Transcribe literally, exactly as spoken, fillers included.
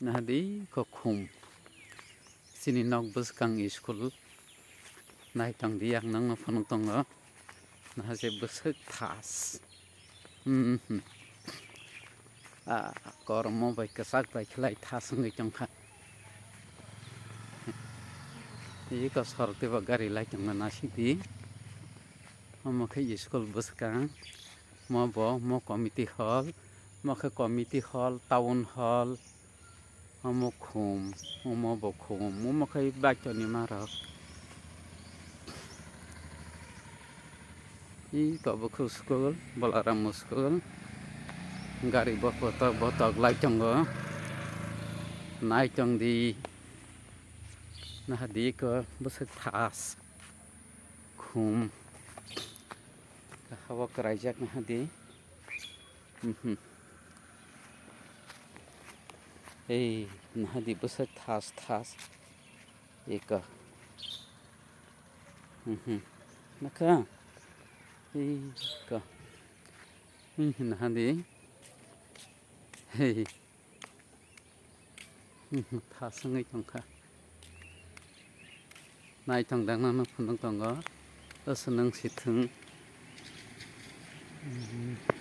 Nahadi kokhum. Chini nok bwskang school. Naitong di ang nangno phunuk tongo. Naha se bwswk thas. Mhm. Ah, kormo bai kwchak bai khlai thas wngwi tongkha. Iko sorok teibo gari lai tongna nasidi. Omo khe school bwskang. Mo bo, mo committee hall. Mo khe committee hall, town hall. Omo khum, omo bo khum, omo khai baitoni marok. I tabuk school, Balaram school. Gari bo botok botok lai tongo. Nai tong di. Nahadi ko bwswk thas. Khum. Habo kwraijak nahadi. Mhm. Ei, nahadi bwswk thas thas. Eka. Mhm. Naka. Eka. Mhm, nahadi. Hey. Mhm, thas wngwi tongkha. Naithok dangna no phunuk tongo. Aswk nang si thung. Mhm.